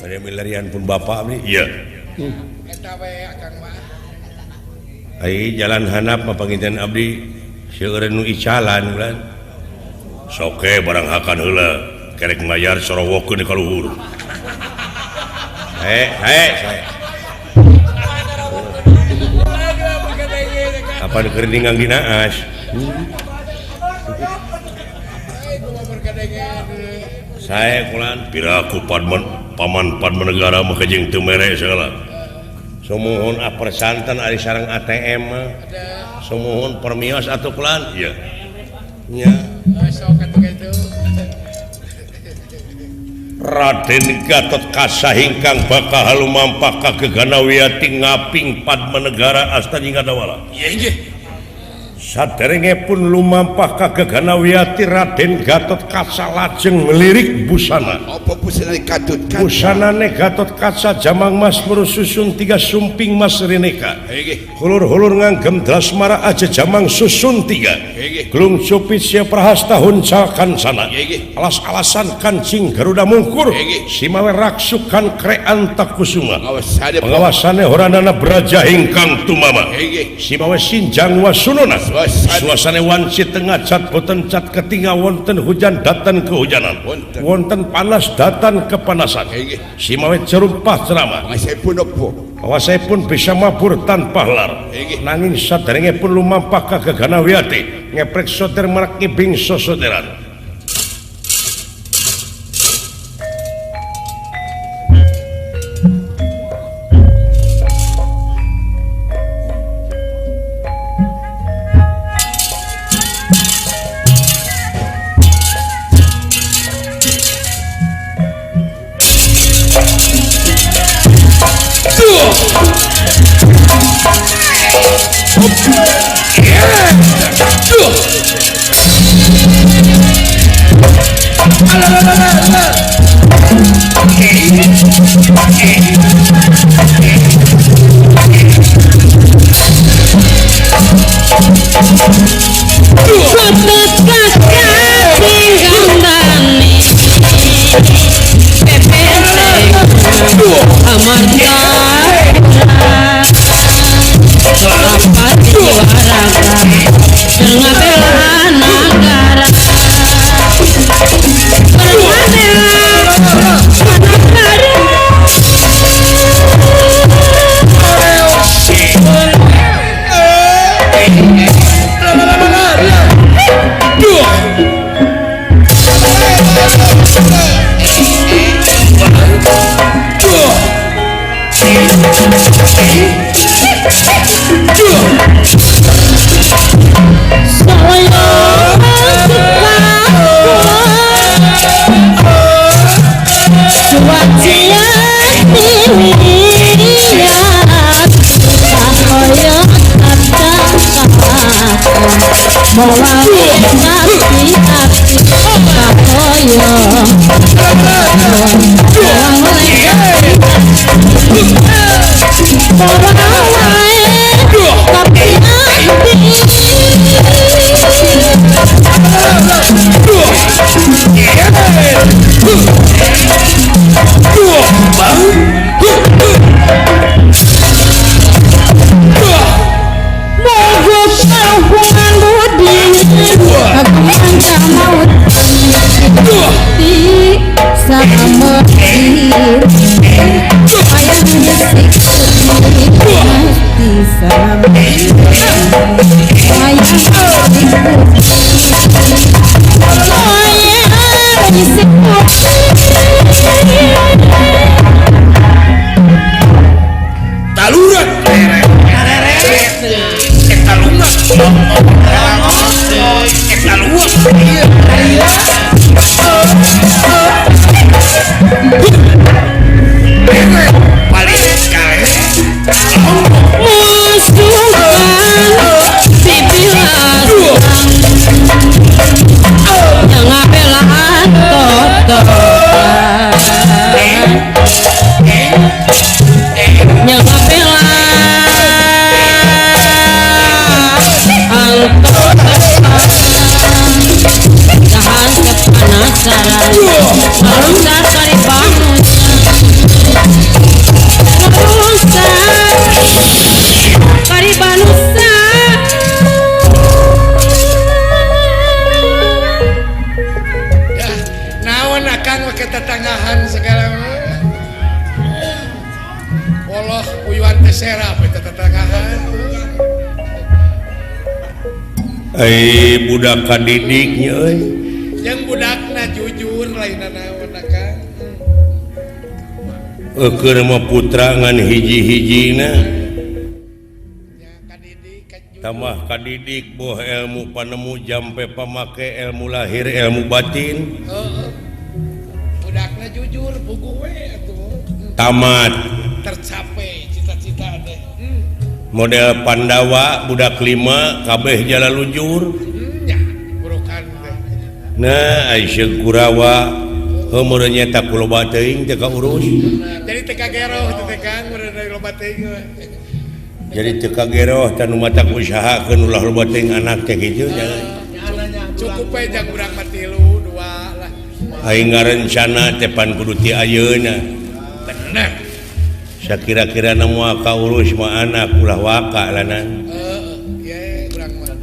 Bade milarian pun bapak abdi. Iya. Eta we akang mah. Ai jalan hanap mah panginten abdi seueur nu icalan ulan. Soke barang hakan heula kerek mayar sorowokeun ka luhur. Hei. Kapan keur ninggang dina as? Sae kulan piraku paman Padmanegara mah jeung teu mere segala. Sumuhun aper santan ari sareng ATM mah. Sumuhun permios atuh kulan. Ieu. Nya. Sok atuh kitu. Raden Gatot Kaca ingkang bakal lumampah ka Gegana Wiyati ngaping Padmanegara asta Jinggadawala. Iya inggih. Saderenge pun lumampah ka Gegana Wiyati Raden Gatot Kaca lajeng melirik busana. Apa busanane Gatot Kaca? Busanane Gatot Kaca jamang mas susun tiga sumping mas rineka. Inggih. Hulur-hulur nganggem drasmara aja jamang susun tiga. Inggih. Gelung cupit sia prahasta huncal kancana. Inggih. Alas-alasan kancing Garuda mungkur. Inggih. Simawe raksukan krean takusuma. Pengawasane Pengawasane horanana braja ingkang tumama. Inggih. Simawe sinjang wasunona. Suasane wanci tengah cat boten cat ketinggal wonten hujan datan kehujanan. Wonten panas datan kepanasan. Inggih. Simawe cerumpah ceramah. Pun apa? Pun bisa mabur tanpa lar. Inggih. Nanging saderenge pun lumampah ka Gegana Wiyati ngeprek soter marak ngibing sosoteran. Yang ngabelaan. tetangahan. Ai budak kadidiknya euy. Yang budakna jujur lain naon Kang. Eukeun mah putra ngan hiji-hijina. Tambah kadidik boh ilmu panemu jampe pamake ilmu lahir ilmu batin. Budakna jujur puguh we atuh. Tamat. Tercapai cita-cita teh. Model Pandawa budak 5 kabeh jalalujur. Nya, burukan teh. Nah, ai Kurawa heuh meureun nya tak loba teuing teu kaurus. Jadi teu kageroh teh Kang meureun loba teuing. Jadi teu kageroh tah nu matak usahakeun ulah loba teuing anak teh kitu nya. Cukup we jang urang mah 3 2 lah. Aing ngarencana teh pan kudu ti ayeuna. Bener. Sakira-kira na moal kaurus mah anak ulah waka lanan. Heeh, ye urang mah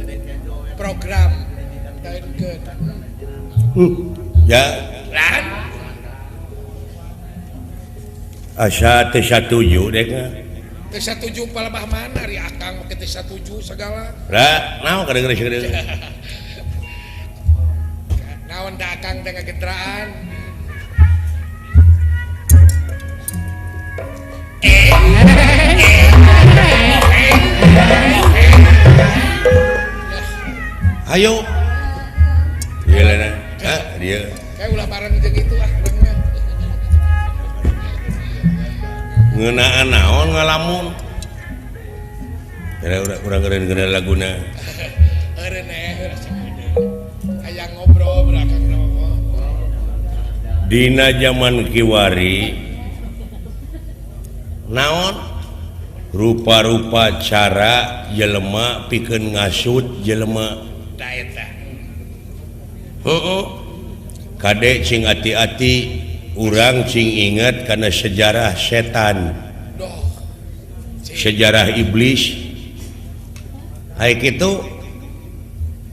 program kainkeun. Ya. Lan. Asa teu satuju dek. Teu satuju palebah mana ri akang make teu satuju segala. Lah, naon kadang-kadang. Naon da akang teh ngagetraan. Ayo. Ieu lana. Hah, dia. Kayak ulah bareng jeung itu ah urang mah. Ngeunaan naon ngalamun. Kira urang ngeureun laguna. Eureun aya ngobrol berakang Dina zaman kiwari naon rupa-rupa cara jelema pikeun ngasut jelema ta eta. Heeh. Kade cing ati-ati urang cing ingat kana sejarah setan. Sejarah iblis. Hai kitu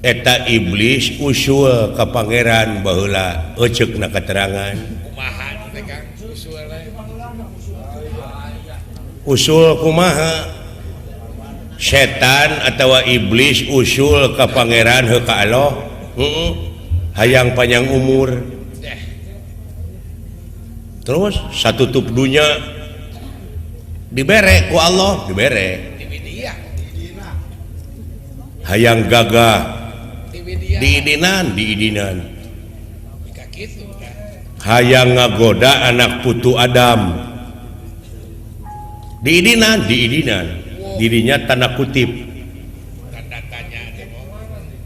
eta iblis usul ka pangeran baheula euceukna katerangan. Kumaha teh Kang usulna? Usul kumaha? Setan atawa iblis usul ka pangeran heuh ka Allah. Heeh. Hayang panjang umur. Terus satutup dunya dibere ku Allah, dibere. Hayang gagah diidinan, diidinan. Hayang ngagoda anak putu Adam. Diidinan, diidinan. Dirinya tanda kutip.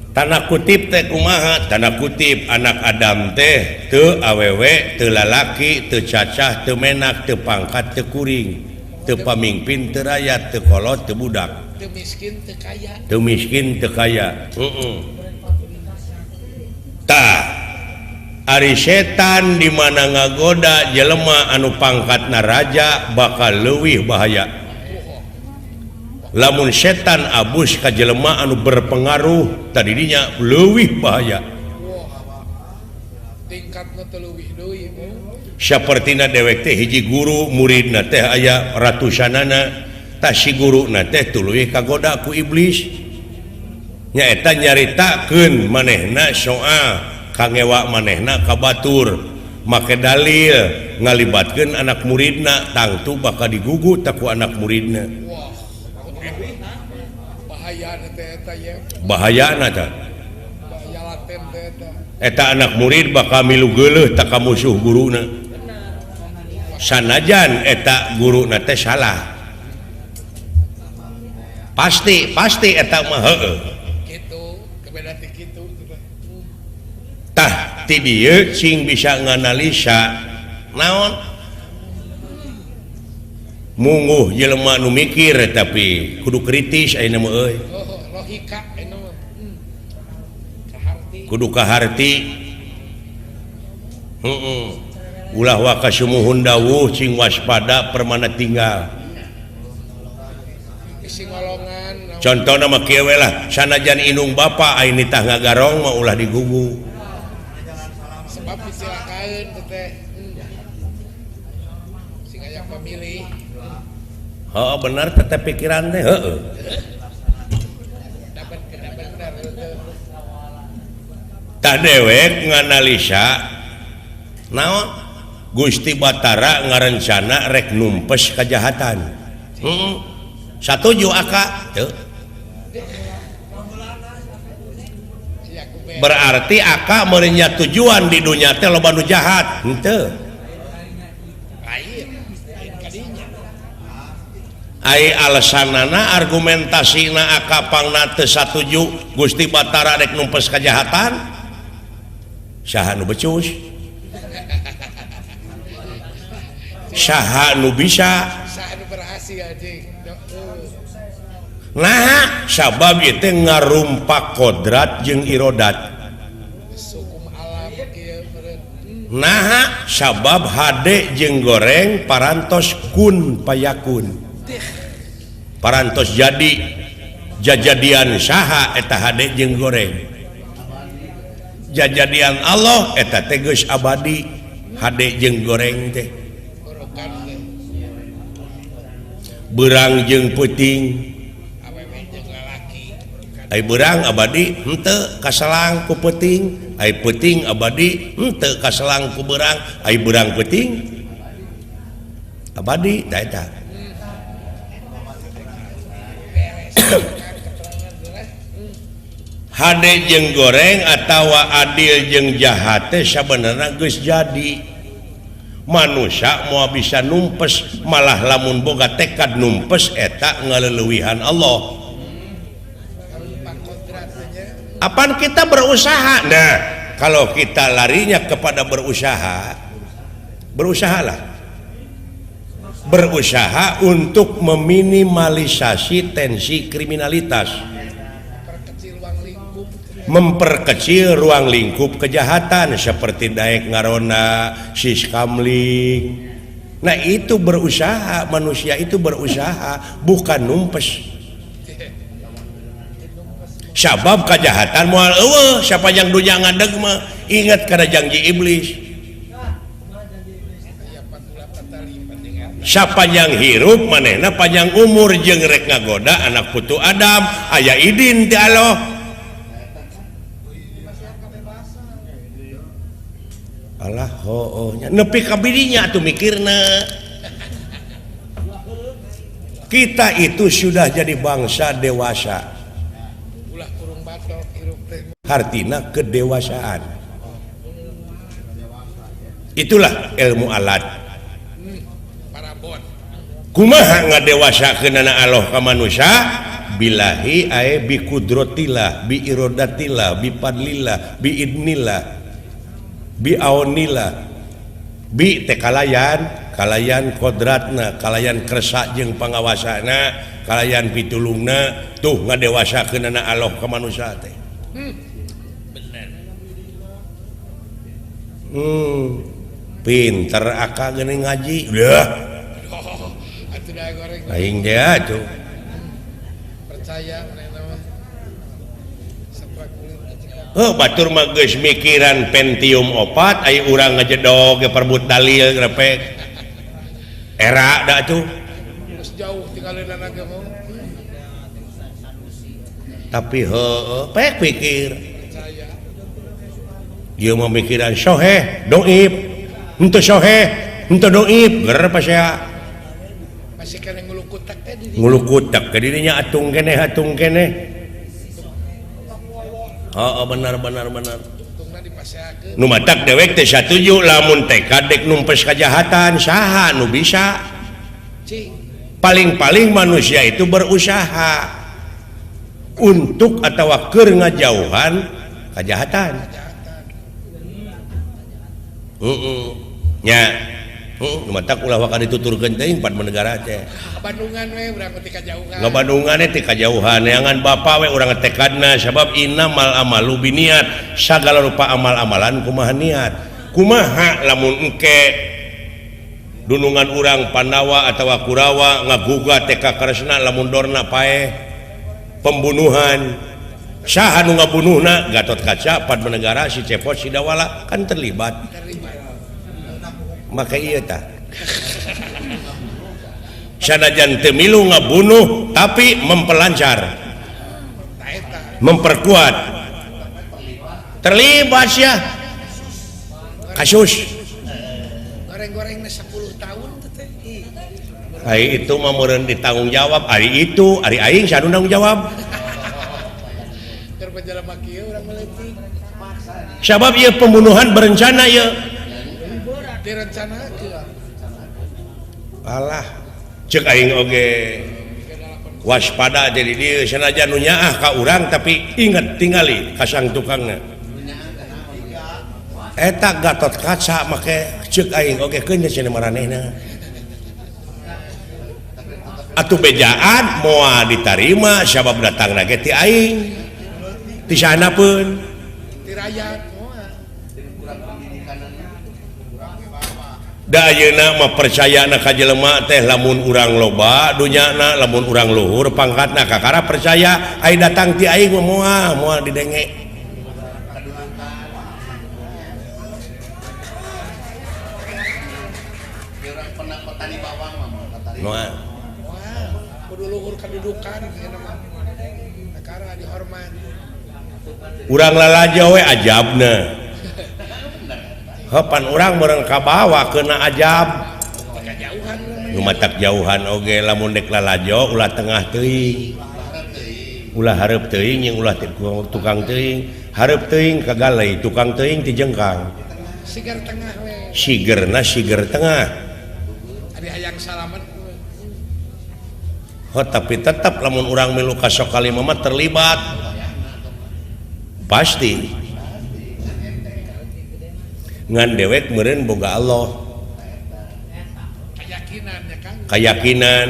Tanda kutip teh kumaha? Tanda kutip anak Adam teh teu awewe, teu lalaki, teu cacah, teu menak, teu pangkat, teu kuring, teu pamingpin, teu rakyat, teu kolot, teu budak. Teu miskin, teu kaya. Teu miskin, teu kaya. Heeh. Tah, ari setan di mana ngagoda jelema anu pangkatna raja bakal leuwih bahaya. Lamun setan abus ka jelema anu berpengaruh tadinya leuwih bahaya. Tingkatna teh leuwih deui. Sapertina dewek teh hiji guru muridna teh aya ratusanana, tah si guruna teh tuluy kagoda ku iblis. Nyaeta nyaritakeun manehna soal kangewa manehna ka batur, make dalil ngalibatkeun anak muridna tangtu bakal digugu ku anak muridna. Bahayana teh eta anak murid bakal milu geuleuh tak ka musuh guruna. Sanajan eta guruna teh salah. Pasti pasti eta mah heueuh. Kitu, kebeda teh kitu. Tah ti dieu cing bisa nganalisa naon mungguh jelema nu mikir tapi kudu kritis ayeuna mah euy. Logika ayeuna mah. Kudu kaharti. Heeh. Ulah waka sumuhun dawuh cing waspada permana tinggal. Contohna mah kieu we lah, sanajan indung bapa aya nitah ngagarong mah ulah digugu. Sebab disilakaeun teh. Sing aya pamilih. Heeh bener tetep pikiran teh heeh. Tah dewek nganalisa naon Gusti Batara ngarencana rek numpes kejahatan. Heeh. Satuju aka teu. Berarti aka meureun tujuan di dunya teh loba nu jahat henteu. Ai alasanana argumentasina aka pangna teu satuju Gusti Batara rek numpes kejahatan saha nu becus saha nu bisa saha nu berhasil anjing. Nah sabab itu ngarumpak kodrat jeung irodat. Nah sabab hade jeung goreng parantos kun payakun parantos jadi jajadian saha eta hade jeung goreng jajadian Allah eta teh geus abadi hade jeung goreng teh beurang jeung peuting ai beurang abadi henteu kaselang ku peuting ai peuting abadi henteu kaselang ku beurang ai beurang peuting abadi tah eta. Hade jeung goreng atawa adil jeung jahat teh sabenerna geus jadi manusia moal bisa numpes malah lamun boga tekad numpes eta ngaleuwihan Allah. Apaan kita berusaha? Nah, kalau kita larinya kepada berusaha, berusahalah. Berusaha untuk meminimalisasi tensi kriminalitas. Memperkecil ruang lingkup kejahatan seperti daek ngarona, siskamling. Nah, itu berusaha, manusia itu berusaha, bukan numpes. Sabab kejahatan moal eueuh sapanjang dunya ngadeg mah ingat kana janji iblis. Sapanjang hirup manehna panjang umur jeung rek ngagoda anak putu Adam aya idin ti Allah. Allah hooh nya nepi ka bidinya atuh mikirna. Kita itu sudah jadi bangsa dewasa. Hartina kedewasaan. Itulah ilmu alat. Kumaha ngadewasakeunana Allah ka manusia? Billahi ae bi qudratillah, bi iradatillah, bi fadlillah, bi idnillah, bi aunillah. Bi teh kalayan, kalayan kodratna, kalayan kersa jeung pangawasana, kalayan pitulungna tuh ngadewasakeunana Allah ka manusia teh. Pinter aka geuning ngaji. Udah. Aing teh atuh. Percaya manehna mah. Heuh batur mah geus mikiran Pentium 4 aya urang ngajedog ge perbut dalil grepek. Era da atuh. Geus jauh tinggaleunan ge mah. Tapi heuh pek pikir. Ieu mah mikiran soheh doib. Henteu soheh, henteu doib, ger pasea. Masih keneh ngulukutak teh di dinya. Ngulukutak ke dirinya atung keneh atung keneh. Heeh benar benar benar. Tungna dipaseakeun. Nu matak dewek teh satuju lamun tekad dek numpes kajahatan saha nu bisa. Cing. Paling-paling manusia itu berusaha untuk atawa keur ngajauhan kajahatan. Heeh. Nya. Heeh, nu matak ulah waka dituturkeun teuing pan negara teh. Bandungan we urang teh kajauhan. Ngabandungan teh kajauhan neangan bapa we urang tekadna sabab innamal amalu biniat sagala rupa amal-amalan kumaha niat. Kumaha lamun engke dunungan urang Pandawa atawa Kurawa ngagugat teh ka Kresna lamun dorna paeh pembunuhan. Saha nu ngabunuhna Gatotkaca Padmanegara si Cepot si Dawala kan terlibat. Maka iya tah. Sanajan teu milu ngabunuh tapi mempelancar, memperkuat, terlibat ya kasus goreng-gorengna 10 tahun teh. Ari itu mah meureun ditanggung jawab, ari itu ari aing saha nu tanggung jawab. Keur jelema kieu urang meuletik. Sabab ieu pembunuhan berencana ieu. Direncanakeun. Alah, ceuk aing oge waspada jadi dieu sanajan nu nyaah ka urang tapi inget tingali ka sang tukangna. Eta Gatot Kaca make ceuk aing oge keun cenah maranehna. Atuh bejaan moal ditarima sabab datangna ge ti aing. Ti sanapeun ti rakyat moal. Da ayeuna mah percayana ka jelema teh lamun urang loba dunyana lamun urang luhur pangkatna kakara percaya ai datang ti aing mah moal moal didenge. Moal. Kudu luhur kedudukan ayeuna mah. Kakara dihormat. Urang lalajo we ajabna. Hepan urang meureun kabawa keuna ajab. Nu matak jauhan oge lamun dek lalajo ulah tengah teuing. Ulah hareup teuing jeung ulah tukang teuing. Hareup teuing kagalei, tukang teuing ti jengkang. Siger tengah we. Sigerna siger tengah. Ari hayang salamet. Ho tapi tetap lamun urang milu ka sokalima mah terlibat. Pasti. Ngan dewek meureun boga Allah. Keyakinan ya Kang. Keyakinan.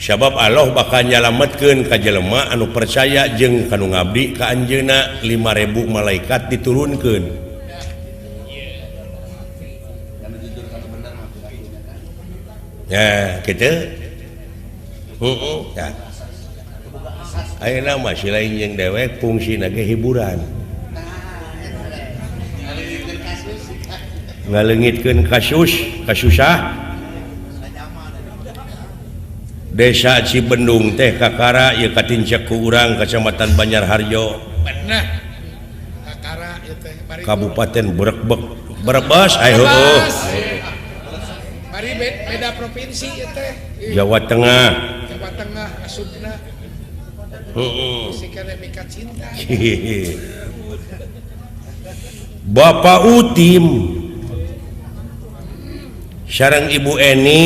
Sabab Allah bakal nyalametkeun ka jelema anu percaya jeung kanu ngabdi ka anjeunna 5000 malaikat diturunkeun. Ya, kitu. Heeh, ya. Ayeuna mah si lain jeung dewek fungsina ge hiburan. Ngaleungitkeun kasus kasusah Desa Cibendung teh kakara ieu katincek ku urang Kecamatan Banjarharjo. Bener. Kakara ieu teh Kabupaten Brebek Brebes ai heueuh. Bari beda provinsi ieu teh. Jawa Tengah. Jawa Tengah asupna. Heeh. Sikana mika cinta. Bapak Utim sareng Ibu Eni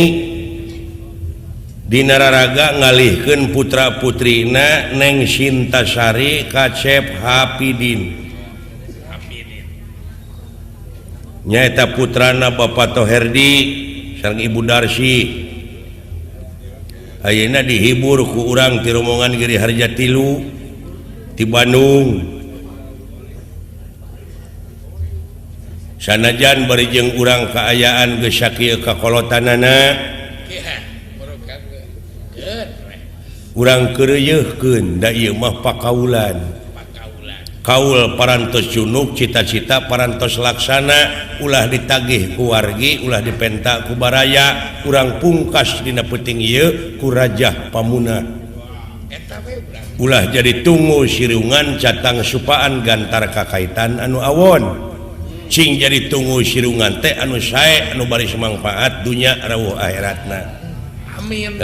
dinararaga ngalihkeun putra-putrina Neng Sintasari Kacep Hapidin. Nyaeta putrana Bapak Toherdi sareng Ibu Darsi. Ayeuna dihibur ku urang ti rombongan Giri Harja Tilu ti Bandung. Sanajan bari jeung urang kaayaan geus sakieu kakolotanana urang keureuyeurkeun da ieu mah pakaulan. Kaul parantos junuk cita-cita parantos laksana ulah ditagih ku wargi ulah dipenta ku baraya urang pungkas dina peuting ieu ku Rajah Pamuna. Ulah jadi tunggu sirungan catang supaan gantar kakaitan anu awon. Cing jadi tunggu sirungan teh anu sae anu baris mangfaat dunya rawuh akhiratna. Amin.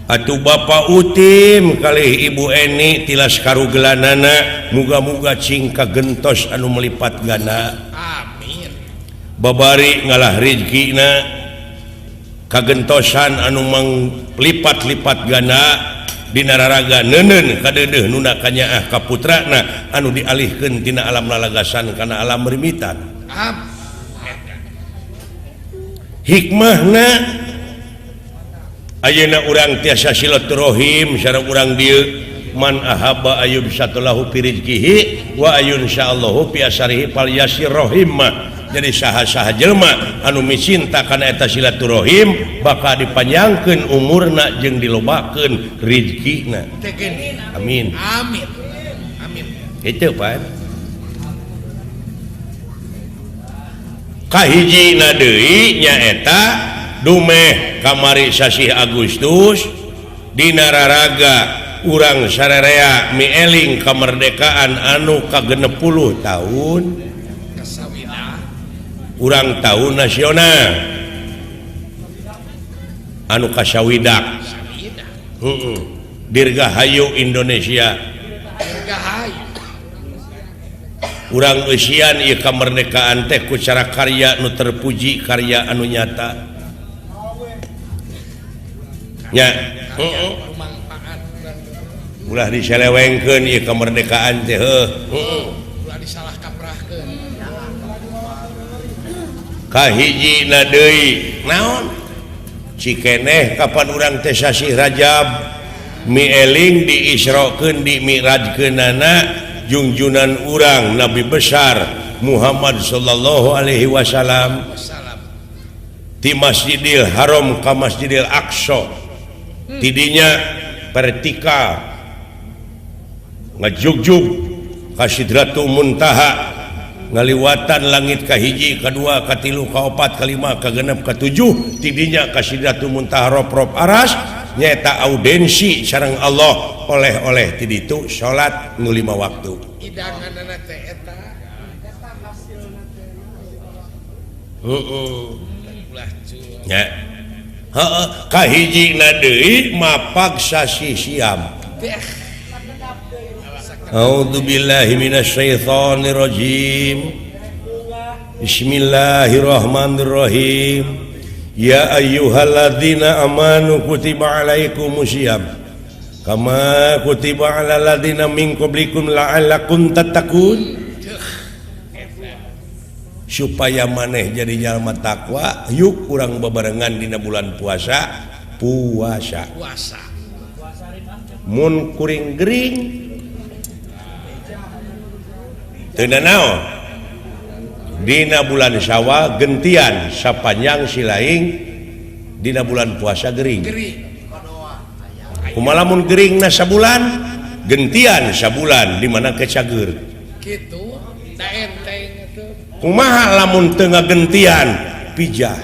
Atuh Bapak Utim kalih Ibu Eni tilas karugelanana muga-muga cing kagentos anu melipat ganda. Amin. Babari ngalah rizkina kagentosan anu melipat-lipat ganda dina raraga neundeun kadeudeuh nuna kanyaah ka putrana anu dialihkeun tina alam lalagasan kana alam rimitan. Hikmahna ayeuna urang tiasa silaturahim sareng urang dieu man ahaba ayub satulahu fi rizqihi wa ayun syaallahu fi asarihi fal yasir rahimah. Jadi saha-saha jelema anu micinta kana eta silaturahim bakal dipanjangkeun umurna jeung dilobakeun rizkina. Amin. Amin. Amin. Itu Pak. Kahijina deui nyaeta Dumeh kamari sasih Agustus dina raraga urang sararea mieling kemerdekaan anu ka-60 tahun urang tahun nasional anu kasawidak. Dirgahayu Indonesia. Urang eusian ieu kamerdekaan teh ku cara karya nu terpuji, karya anu nyata. Nya, ulah diselewengkeun ieu kemerdekaan teh heuh. Ulah disalah kaprahkeun. Kahijina deui naon? Cikeneh kapan urang teh sasih Rajab mieling diisrokeun dimi'rajkeunana jungjunan urang Nabi besar Muhammad sallallahu alaihi wasallam di Masjidil Haram ka Masjidil Aqsa. Tidinya vertikal ngajugjug ka Sidratul Muntaha ngaliwatan langit ka hiji, ka dua, ka tilu, ka opat, ka lima, ka genep, ka tujuh, tidinya ka Sidratul Muntaha rop-rop aras nyaeta audensi sareng Allah oleh-oleh ti ditu salat nu 5 waktu. Hidanganna teh eta. Heeh. Nya. Heeh, kahijina deui mapag sasih siam. A'udzubillahi minasyaitonirrajim. Bismillahirrahmanirrahim. Ya ayyuhalladzina amanu kutiba alaikumusiyam kama kutiba alal ladzina min qablikum la'allakum tattaqun. Supaya maneh jadi jalma takwa, yuk urang bebarengan dina bulan puasa, puasa. Puasa. Mun kuring gering teu nanaon. Dina bulan Syawal gentian sapanjang silaing, dina bulan puasa gering. Kumaha lamun geringna sabulan, gentian sabulan di mana kecager. Kitu, da enteng atuh. Kumaha lamun teu ngagentian pijah.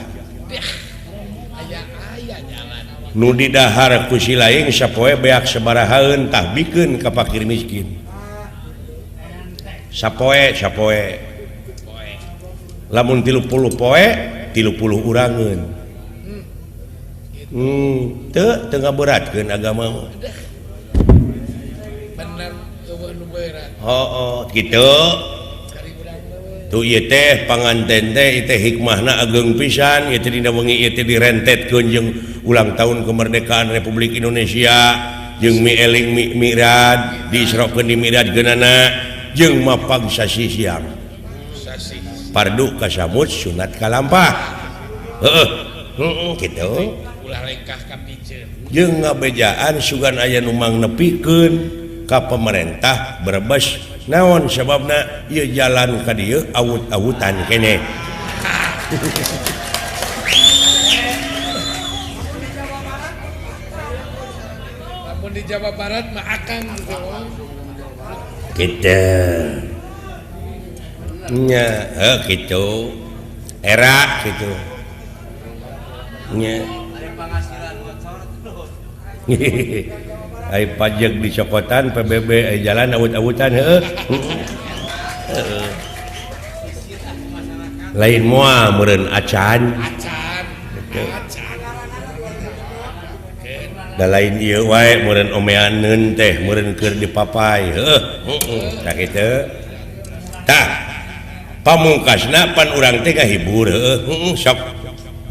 Aya-aya jalan. Nu didahar ku silaing sapoe beak sabarahaeun tah bikeun ka fakir miskin. Sapoe sapoe. Lamun 30 poe 30 urangeun. Teu teu ngaberatkeun agama mah. Bener eueuh nu berat. Heuh, kitu. Tuh ieu teh panganten teh ieu teh hikmahna ageng pisan, ieu teh dina wengi ieu teh direntetkeun jeung ulang tahun kemerdekaan Republik Indonesia jeung mieling mi'raj, diisrokeun di mi'rajkeunana jeung mapag sasih siang. Pardu kasamut sunat kalampah. Heeh. Heeh kitu. Ulah lengkah ka piceun. Jeung ngabejaan sugan aya nu mangnepikeun ka pemerintah Brebes. Naon sababna ieu jalan ka dieu awut-awutan keneh. Lamun di Jawa Barat mah akang gitu. Kitu. Nya, heuh kitu. Era kitu. Nya. Ai pajak di cokotan PBB ai jalan awut-awutan heuh. Heeh. Lain moal meureun acan. Acan. Acan. Da lain ieu wae meureun omeaneun teh meureun keur dipapai heuh. Heeh. Tah kitu. Tah pamungkasna pan urang teh ngahibur heuh. Heeh sok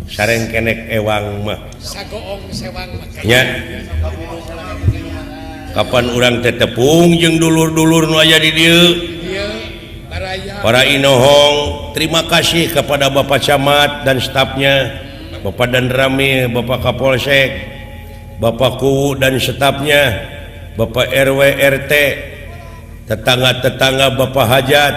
sareng kenek ewang mah. Sagoong sewang mah. Nya. Kapan urang teh tepung jeung dulur-dulur nu aya di dieu? Para inohong, terima kasih kepada Bapak Camat dan stafnya, Bapak Danramil, Bapak Kapolsek, Bapak Kuwu dan stafnya, Bapak RW RT, tetangga-tetangga Bapak Hajat,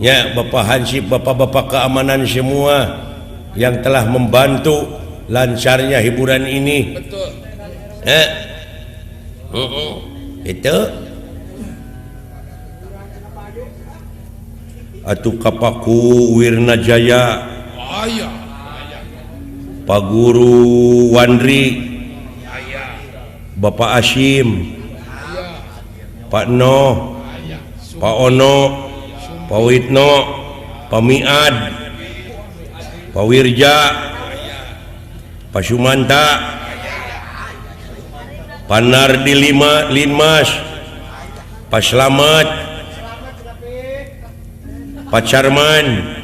ya Bapak Hansip, Bapak-bapak keamanan semua yang telah membantu lancarnya hiburan ini. Betul. Itu atuh kapaku Wirnajaya. Aya. Pak Guru Wandri, Bapak Asim, Pak Noh, Pak Ono, Pak Witno, Pak Miad, Pak Wirja, Pak Sumanta, Pak Nardi Lima Linmas, Pak Slamet, Pak Carman,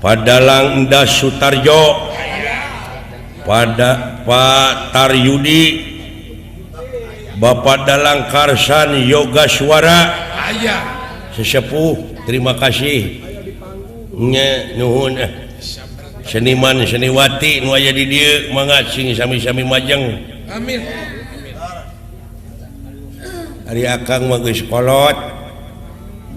Pak Dalang Endas Sutarjo, pada Pak Taryudi, Bapak Dalang Karsan Yogaswara, sesepuh, terima kasih. Nya nuhun seniman seniwati nu aya di dieu mangga sing sami-sami majeng. Amin. Ari akang mah geus kolot,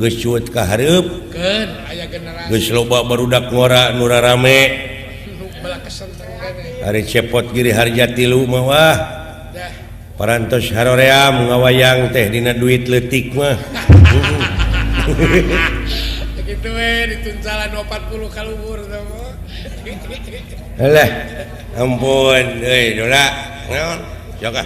geus cuut ka hareup, keun aya generasi. Geus loba barudak ngora nu rarame. Ari cepot Giri Harja tilu mah wah. Parantos haroream ngawayang teh dina duit leutik mah. Kitu we dituncalan 40 ka luhur teh mah. Alah, ampun euy Dora. Naon? Sok ah.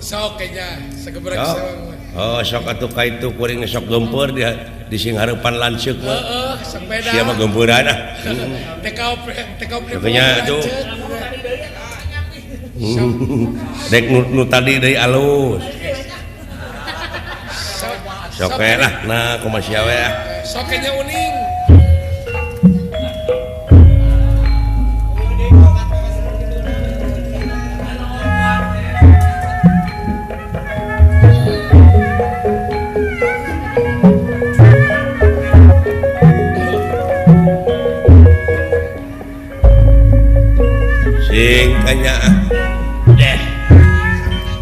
Sok nya sagebrek sewang. Oh, sok atuh ka itu kuring sok gempeur di sing hareupan lanceuk mah. Heeh, sepeda. Sia mah gempeuran ah. TKO Nya atuh. Dek nu tadi deui alus. Sok we lah, nah kumaha sia we ah. Sok nya uning. Sing kanya deh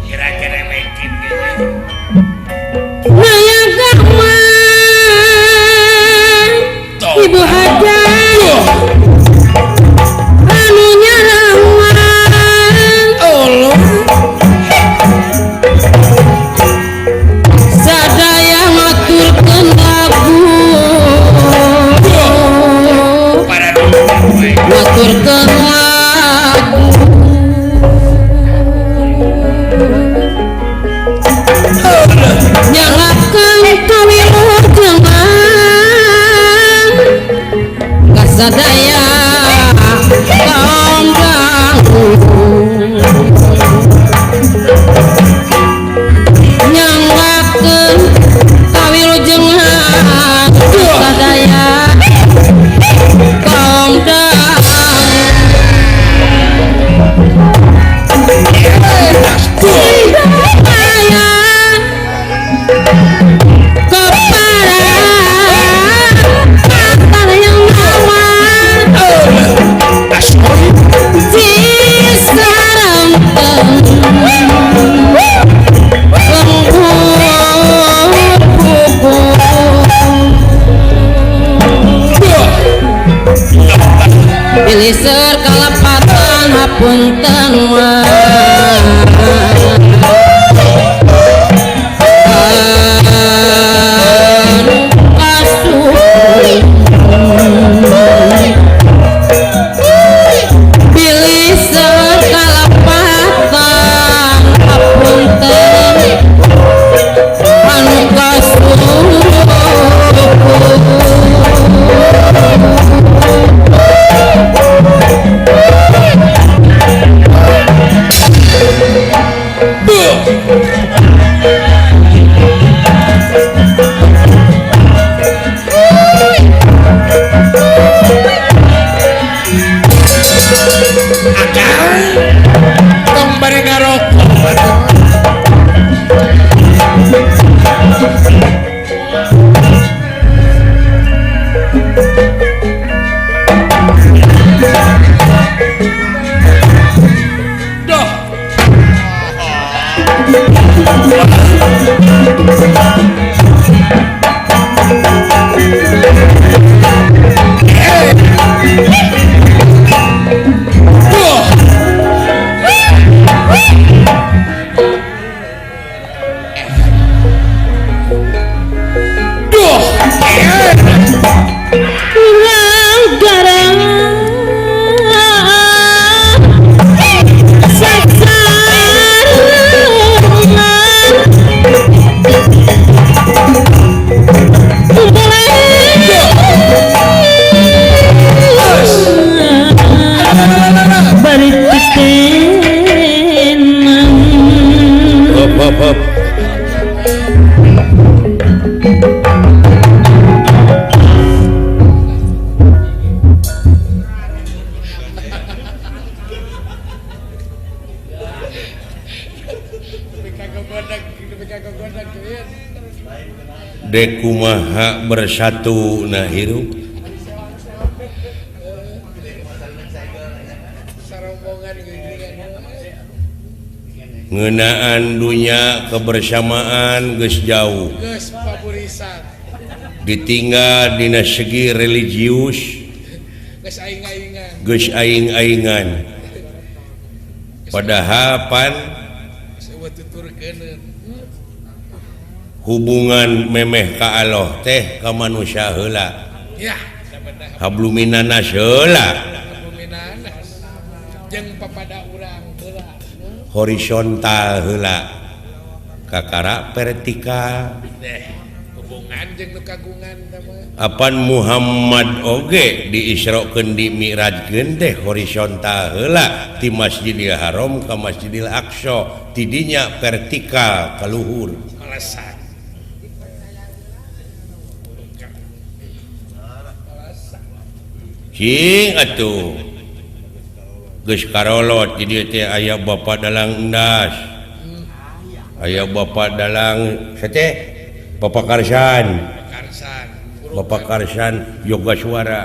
kira-kira mungkin gitu. Naya Gahman Ibu Hajar anu nyarawan Allah sadaya ngaturkeun lagu ngaturkeun lagu nyalakan kawilujengan kasadaya kaum dangu nyalakan kawilujengan kasadaya kaum dangu Biliseur kalepatan hapunten Biliseur kalepatan hapunten anu kasuh. Hop. Dek kumaha bersatu na hirup ngeunaan dunya kebersamaan geus jauh ditinggal dina segi religius geus aing-aingan padahal pan hubungan memeh ka Allah teh ka manusia heula ya habluminanas heula habluminanas jeung papada urang heula horizontal heula kakara vertikal hubungan jeung nu kagungan apan Muhammad oge diisrokeun di mi'rajkeun teh horizontal heula ti Masjidil Haram ka Masjidil Aqsa tidinya vertikal ka luhur melesat. Cing atuh geus karolot di dieu teh aya Bapak Dalang Endas, aya Bapak Dalang sete Bapak Karsan, Bapak Karsan Yoga Suara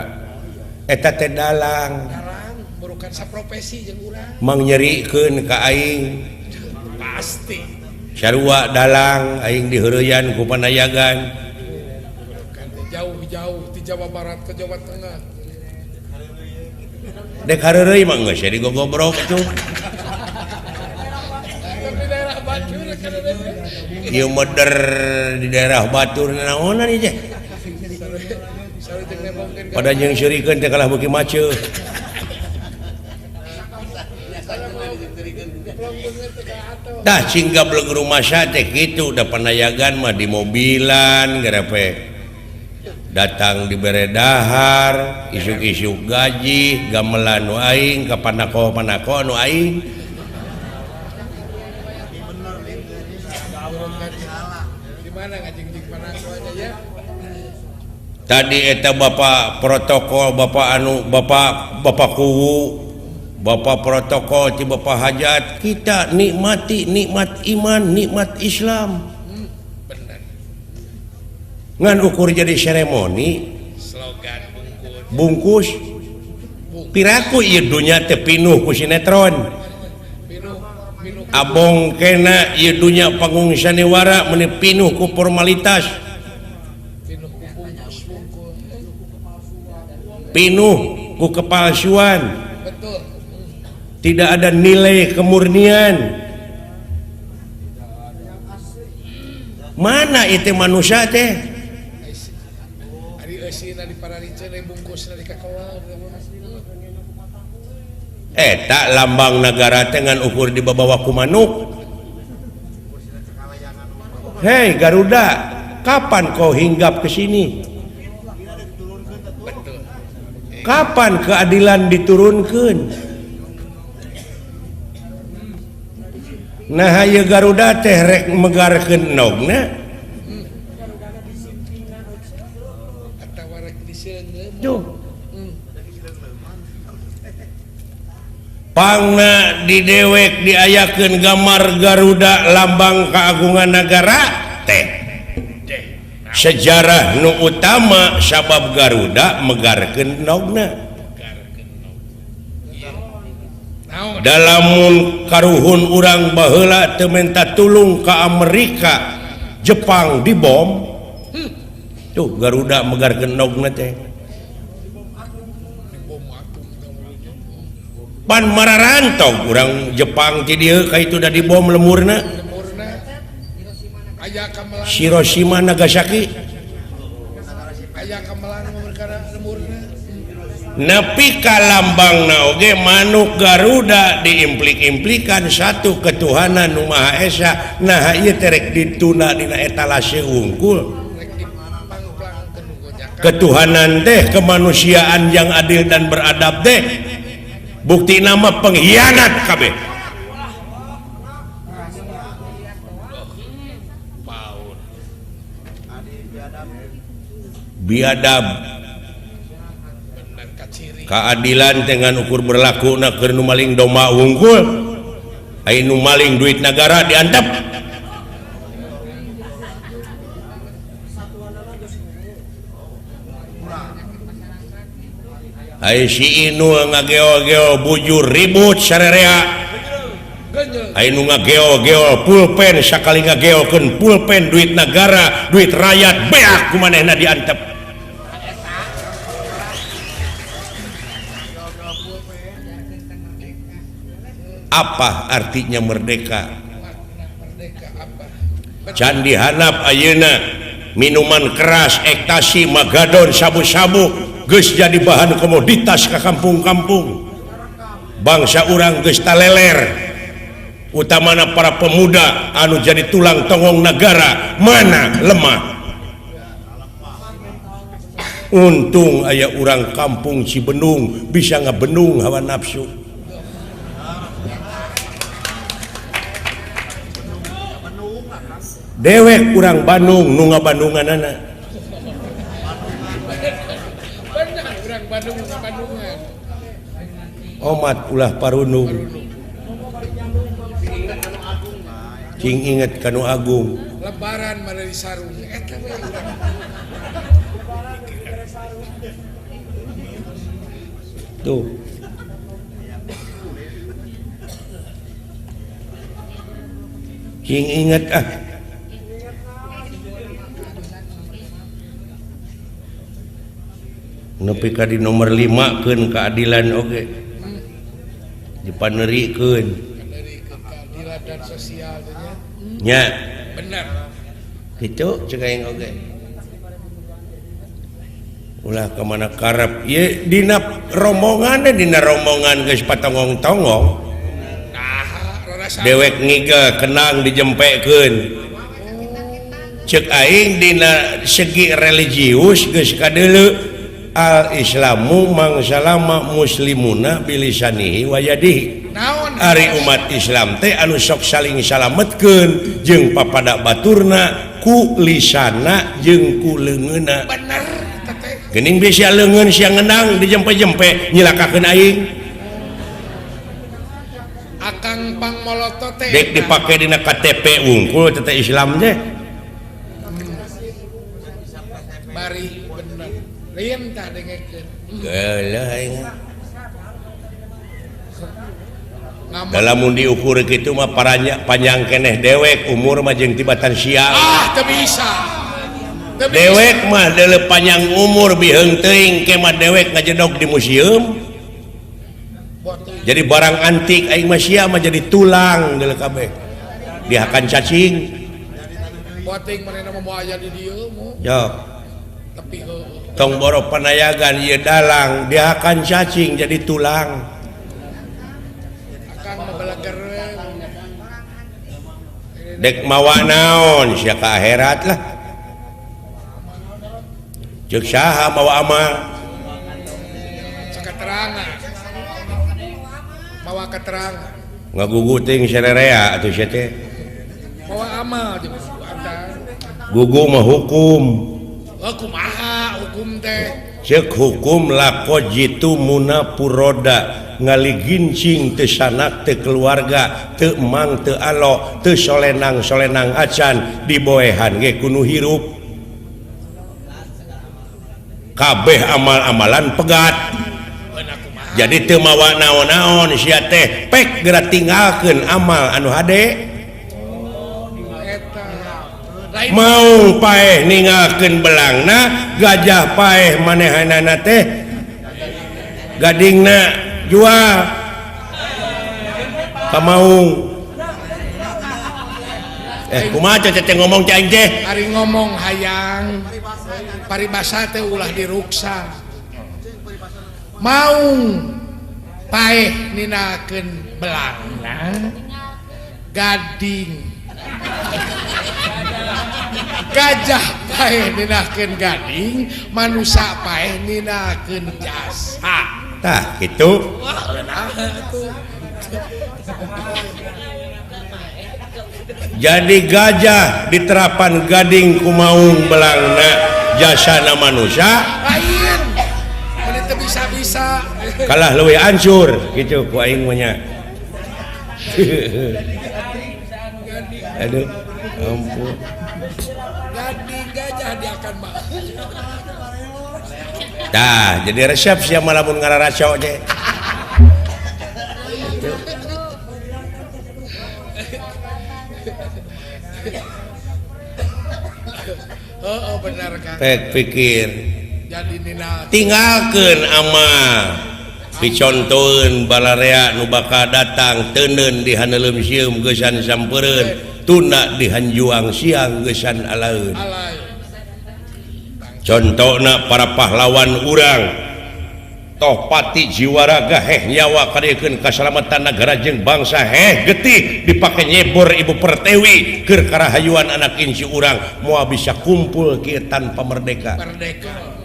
eta teh dalang bukan saprofesi jeung urang mang nyerikeun ka aing pasti sarua dalang aing diheureyan ku panayagan jauh-jauh di Jawa Barat ke Jawa Tengah. Dek hareureuy mah geus jadi gogobrok tuh. Ieu meder di daerah Batur naonan ieu teh. Pada jeung seurikeun teh kalah beuki maceuh. Tah cing gableg rumasa teh kitu da panayagan mah di mobilan gerepe. Datang dibere dahar, isuk-isuk gaji, gamelan nu aing, ka panako-panako nu aing. Tadi eta bapak protokol, bapak anu, bapak bapak kuwu, bapak protokol ti bapak hajat, kita nikmati nikmat iman, nikmat Islam. Ngan ukur jadi seremoni slogan bungkus piraku ieu dunya teh pinuh ku sinetron abong kena ieu dunya panggung sanewara meuni pinuh ku formalitas pinuh ku kepalsuan tidak ada nilai kemurnian. Mana itu manusia teh? Tak lambang negara dengan ukur di bawah ku manuk. Hei Garuda, kapan kau hinggap ke sini? Kapan keadilan diturunkan? Nah ieu Garuda teh rek megarkeun endogna. Tuh. Pangna di dewek diayakeun gambar Garuda lambang keagungan negara teh. Sejarah nu utama sabab Garuda megarkeun endogna. Dalamun karuhun urang baheula teu menta tulung ka Amerika, Jepang dibom. Tuh Garuda megarkeun endogna teh. Pan mararantog urang Jepang ti dieu ka itu da dibom lemurna. Hiroshima Nagasaki. Nepi ka lambangna oge manuk Garuda diimplik-implikan satu ketuhanan nu Maha Esa. Nah ieu teh rek dituna dina etalase wungkul. Ketuhanan teh kemanusiaan yang adil dan beradab teh bukti nama pengkhianat kabeh. Biadab. Keadilan dengan ukur berlaku na keur nu maling domba wungkul. Ai nu maling duit negara diantep. Ai si Inul ngageo-geo bujur ribut sarerea. Ai nu ngageo-geo pulpen sakali ngageokeun pulpen duit negara, duit rakyat beak ku manehna diantep. Apa artinya merdeka? Candi Hanap ayeuna minuman keras, ekstasi, magadon, sabu-sabu geus jadi bahan komoditas ka kampung-kampung. Bangsa urang geus taleler. Utamana para pemuda anu jadi tulang tonggong negara mana lemah. Untung aya urang kampung Cibendung bisa ngabendung hawa nafsu. Dewek urang Bandung nu ngabandunganana. Omat ulah parunung. Cing inget kanu agung. Lebaran mana di sarung eta we urang. Tuh. Cing inget ah. Nepi ka di nomor 5 keun keadilan oge. Dipanerikeun. Keadilan dan sosial teh nya. Nya. Bener. Kitu cek aing oge. Ulah ka mana karep ieu dina rombongan dina rombongan geus patonggong-tonggong. Nah, rarasa. Dewek ngigel kenang dijempekeun. Cek aing dina segi religius geus kadeuleu. Al-Islamu mangsalama muslimuna bilisanihi wa yadihi. Ari umat Islam teh anu sok saling salametkeun jeung papada baturna ku lisana jeung ku leungeunna. Bener teh. Geuning bisa leungeun sia ngenang dijempe-jempe nyilakakeun aing. Akang pangmoloto teh. Dek dipake dina KTP wungkul teh Islam teh. Bari bener. Lain tah dengekeun. Geuleuh aing. Dalam diukur kitu mah paranya panjang keneh dewek umur mah jeung tibatan siang. Ah, teu bisa. Dewek mah deuleu panjang umur biheung teuing ke mah dewek ngajedog di museum. Jadi barang antik aing mah sia mah jadi tulang deuleu kabeh. Dihakan cacing. Boting manehna mah moal aya di dieu mu. Yo. Tapi heueuh. Tong boro panayagan ieu dalang dihakan cacing jadi tulang. Dek mawa naon sia ka akhirat lah. Ceuk saha mawa amal? Keterangan. Mawa keterangan. Ngagugu teuing sarerea atuh sia teh. Mawa amal jeung antar. Gugu mah hukum. Oh kumaha hukum teh? Ceuk hukum lako jitu munapuroda. Ngaligincing teu sanak teu keluarga teu emang teu alo teu solenang solenang acan diboehan ge kudu hirup kabeh amal-amalan pegat jadi teu mawa naon-naon sia teh pek geura tinggalkeun amal anu hade mau paeh ninggalkeun belangna gajah paeh manehanana teh gadingna jual kamaung kumaha ceceh ngomong cai aing teh ari ngomong hayang paribasa teh ulah diruksa maung paeh ninakeun belangna gading gajah paeh ninakeun gading manusa paeh ninakeun jasa. Tah gitu. Jadi gajah diterapan gading kumaung belangna Jasana manusia lain. Mun teu bisa-bisa. Kalah leuwih hancur kitu ku aing mah nya. Aduh, ampun. Gading gajah diakan mah. Tah, jadi resep sia mah lamun ngararaco teh. Oh, benar Kang. Pek pikir. Jadi nina tinggalkeun amal. Picontoeun balarea nu bakal datang teuneun di haneuleum sieum geusan sampeureun, tunda di hanjuang siang geusan alaeun. Contona para pahlawan urang toh pati jiwa raga heh nyawa kadiekeun kasalamatan nagara jeung bangsa heh getih dipake nyebor ibu pertewi keur karahayuan anak inci urang moal bisa kumpul kieu tanpa merdeka. Merdeka.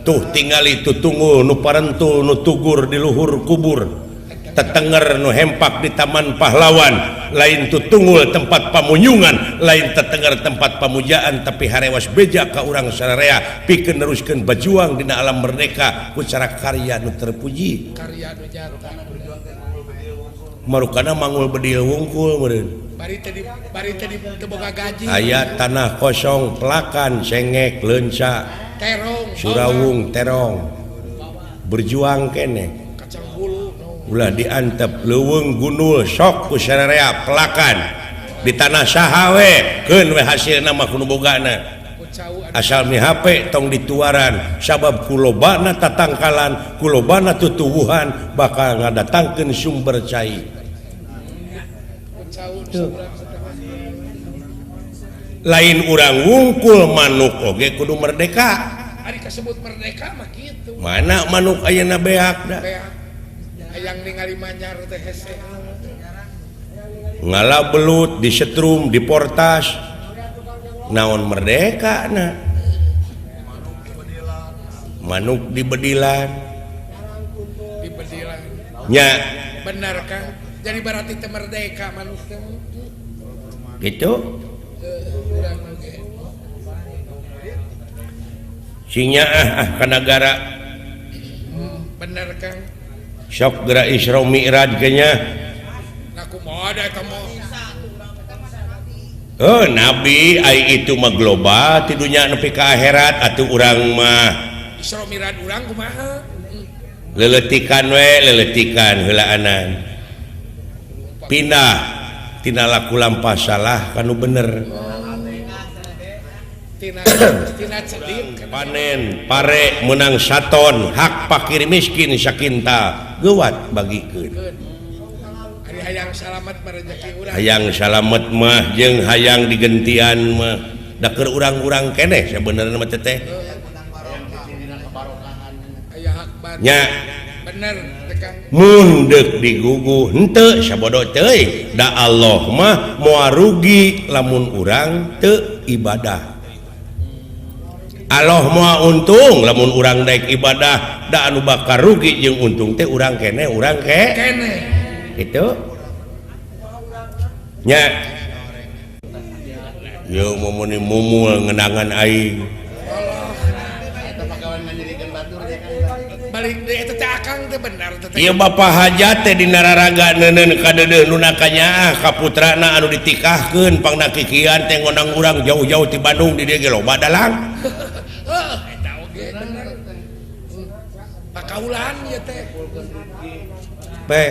Tuh tingali tutunggul nu parentul nu tugur di luhur kubur tetenger nu hempak di taman pahlawan lain tutunggul tempat pamunyungan lain tetenger tempat pamujaan tapi harewas beja ka urang sararea pikeun neruskeun bajuang dina alam merdeka ku cara karya nu terpuji karya nu nyata marukana mangul bedil wungkul meureun bari teh di teu boga gaji aya tanah kosong pelakan cengek leunca terong Surawung terong berjuang kene kacang hulu no. Ulah diantep leuweung gundul sok ku sararea pelakan di tanah saha we keun we hasilna mah kudu bogana asal mihape tong dituaran sabab kulobana tatangkalan kulobana tutuwuhan bakal ngadatangkeun sumber cai. Lain urang wungkul manuk oge kudu merdeka. Ari kasebut merdeka mah kitu. Mana manuk ayeuna beak da. Hayang ningali manyar teh hese. Ngala belut disetrum diportas. Naon merdeka na. Manuk dibedilan. Dibedilan. Nya. Benar Kang. Jadi berarti teh merdeka manuk teh. Gitu. Sinya ah ka nagara. Bener Kang. Sok geura Isra Mi'raj ge nya. Nah kumaha da eta mah. Oh, nabi ai itu mah global ti dunya nepi ka akhirat atuh urang mah. Isra Mi'raj urang kumaha? Leuletikan we, leuletikan heulaanan. Pindah tina laku lampah salah kanu bener. Panen pare menang saton hak pakir miskin sakinta geuwat bagikeun. Hayang salamet mah rezeki urang. Hayang salamet mah jeung hayang digentian mah da keur urang-urang keneh sabenerna mah teh. Nya bener mun deuk digugu henteu sabodo teuing da Allah mah moal rugi lamun urang teu ibadah. Allah moal untung lamun urang daek ibadah da anu bakal rugi jeung untung teh urang keneh urang ke keneh kitu nya. Yeuh mumuni mumul ngenangan aing balik deui eta teh akang teh bener teh. Ieu bapa hajat teh dina raraga neuneun ka deudeuh nu nakanyaah ka putrana anu ditikahkeun pangna kikian teh ngondang urang jauh-jauh ti Bandung di dieu ge loba dalang. Heuh eta oge bener. Pakaulan ieu teh. Pe.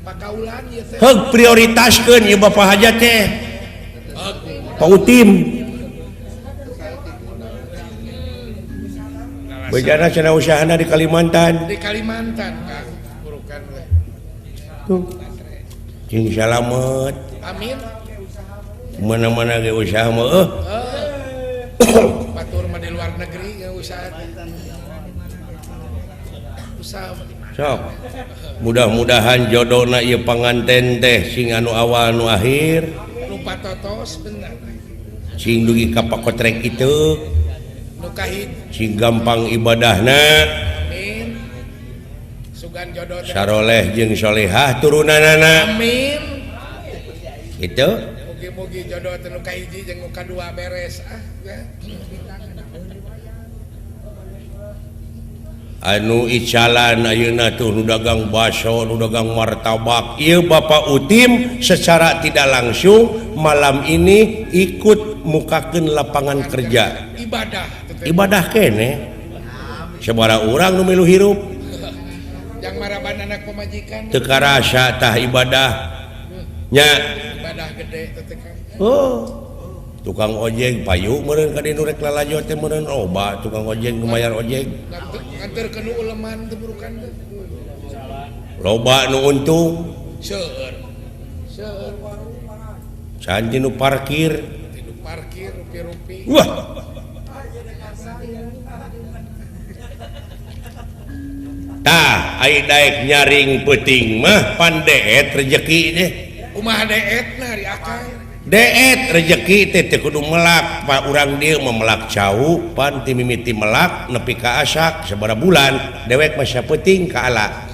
Pakaulan ieu teh. Heug prioritaskeun ieu bapa hajat teh. Pak Utim. Bejana cenah usahana di Kalimantan. Di Kalimantan Kang, burukan we. Tuh. Cing salamet. Amin. Mana-mana ge usaha mah eueuh. Batur mah di luar negeri ge usaha. Usaha mah di mana? Sok. Mudah-mudahan jodona ieu panganten teh sing anu awal nu akhir. Lupa totos bener. Sing dugi ka pakotrek kitu. Nu kahiji. Sing gampang ibadahna. Amin. Sugan jodoh teh. Saroleh jeung solehah turunanana. Amin. Gitu. Mugi-mugi jodoh teh nu kahiji jeung nu kadua beres ah ya. Anu icalan ayeuna tuh nu dagang baso, nu dagang martabak. Ieu Bapak Utim secara tidak langsung malam ini ikut mukakeun lapangan kerja. Ibadah. Ibadah keneh. Sabaraha urang nu milu hirup. Yang maraban anak pamajikan. Teu karasa tah ibadah. Nya. Ibadah gede teh Kang. Oh. Tukang ojek payu meureun ka dieu nu rek lalajo teh meureun loba tukang ojek nu mayar ojek. Nganterkeun nu uleman teh burukan teh. Loba nu untung. Seueur. Seueur warung. Sanji nu parkir. Nu parkir rupi-rupi. Wah. Tah ai daek nyaring peuting mah pan deet rejeki teh. Kumaha deetna ari akang? Deet rejeki teh teu kudu melak, pa urang dieu mah melak cau pan ti mimiti melak nepi ka asak sabaraha bulan dewek mah sapeuting ka ala.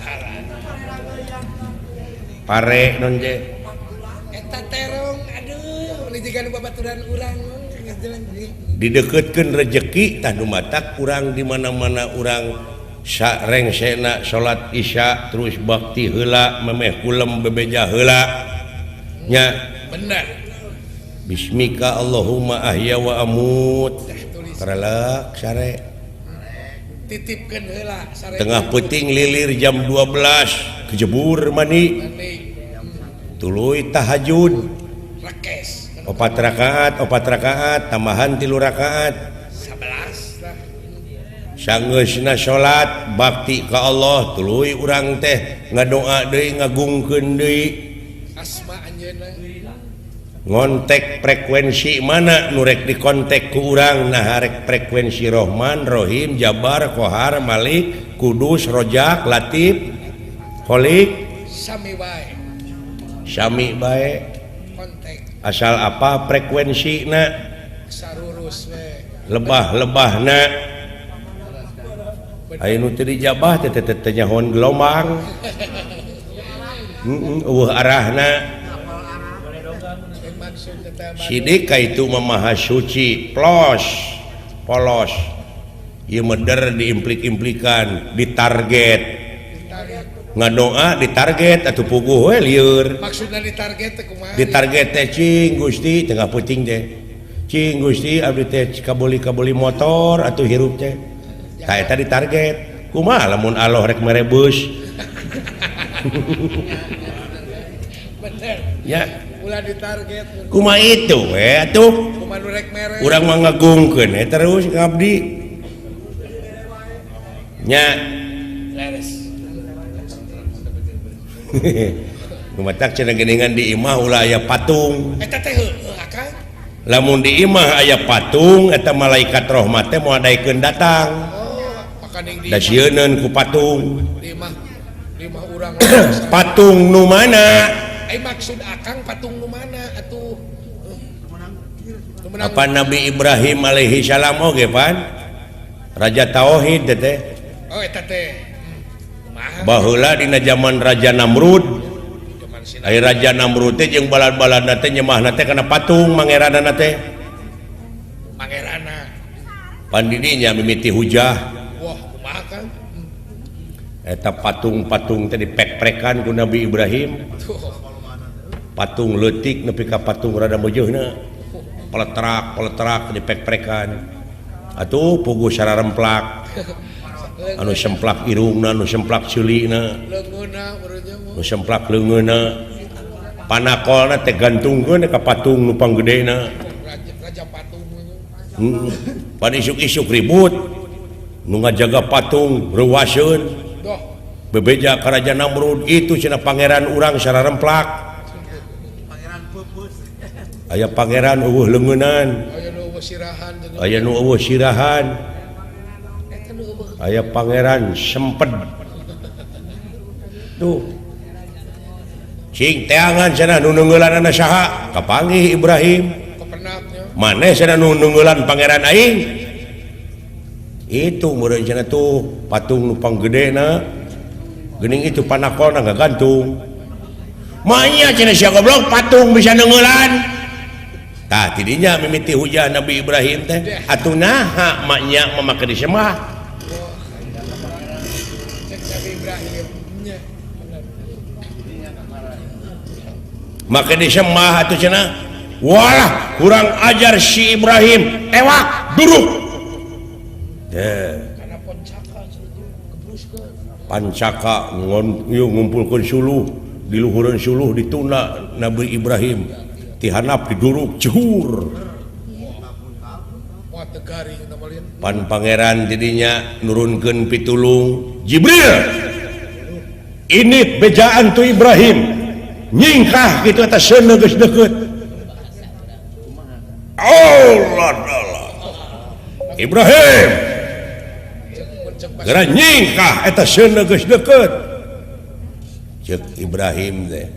Pare non je. Eta terong aduh jiga nu babaturan urang geus jalan Dideukeutkeun rejeki tah nu matak urang di mana-mana urang sarengsena salat isya terus bakti heula memeh kulem bebeja heula nya. Bener. Bismika Allahumma ahya wa amut. Karelek sare. Titipkeun heula sare. Tengah peuting lilir jam 12 kejebur mani. Tuluy tahajud. Rekes. 4 rakaat, 4 rakaat, tambahan 3 rakaat. 11 lah. Sanggeusna salat bakti ka Allah tuluy urang teh ngadoa deui ngagungkeun deui. Asma anjeunna. Ngontek frekuensi mana nu rek dikontek ku urang nah rek frekuensi Rohman, Rohim, Jabar, Kohar, Malik, Kudus, Rojak, Latif, Kholik, sami bae. Sami bae. Kontek. Asal apa frekuensina? Sarurus we. Lebah-lebahna. Aya nu teu dijabah teh teh nyahoan gelombang. Heeh, eueuh arahna. Sidik ka itu mah maha suci, plos, polos. Ieu meder diimplik-implikan, ditarget. Ngadoa ditarget atuh puguh we lieur. Maksudna ditarget teh kumaha? Ditarget teh cing Gusti tengah peuting teh. Cing Gusti abdi teh kabeli-kabeli motor atuh hirup teh. Tah eta ditarget. Kumaha lamun Allah rek mere beus? Bener. Ya. Ulah ditarget. Kumaha itu we atuh? Kumaha nu rek mere? Urang mah ngagungkeun we terus ngabdi. Nya. Leres. Kumatak cenah geuningan di imah ulah aya patung. Eta teh heueuh akang. Lamun di imah aya patung eta malaikat rahmat teh moal daekeun datang. Oh, makaning di Da sieuneun ku patung. Di imah, di imah urang. Patung nu mana? Ai maksud akang patung nu mana atuh? Apa Nabi Ibrahim alaihi salam oge pan? Raja Tauhid teh. Oh eta teh. Baheula dina zaman Raja Namrud. Ai Raja Namrud teh jeung balad-baladna teh nyemahna teh kana patung mangeranana teh. Mangerana. Pan didinya mimiti hujah. Wah, kumaha Kang? Eta patung-patung teh dipek-prekan ku Nabi Ibrahim. Patung leutik nepi ka patung rada meujeuna. Peletrak-peletrak dipek-prekan. Atuh puguh sararemplak. Anu semplak irungna, anu semplak ceulina, anu semplak leungeunna. Panakolna teh gantungkeun ka patung nu panggedena. Raja patung. Heeh. Pan isuk-isuk ribut. Nu ngajaga patung reuwaseun. Bebeja ka Raja Namrud itu cenah pangeran urang sararemplak. Pangeran peupeus. Aya pangeran eueuh leungeunan. Aya nu eueuh sirahan. Aya nu eueuh sirahan. Aya pangeran semped. Tuh. Cing teangan cenah nu neungeulanana saha? Kapanggih Ibrahim. Maneh cenah nu neungeulan pangeran aing? Itu meureun cenah tuh patung nu panggedena. Geuning itu panakolna ngagantung. Manya cenah sia goblok patung bisa neungeulan. Tah tidinya mimiti hujan Nabi Ibrahim teh atuh naha maknya memakai disembah. Maka disembah atuh cenah. Walah kurang ajar si Ibrahim tewak duruk. Teh. Pancaka ngumpulkeun suluh di luhureun suluh dituna Nabi Ibrahim. Tihanap diduruk jehur. Pan pangeran tidinya nurunkeun pitulung Jibril. Ini bejaan tu Ibrahim. Nyingkah kitu eta seuneu geus deukeut. Allah Allah. Ibrahim. Geura nyingkah eta seuneu geus deukeut. Ceuk Ibrahim teh.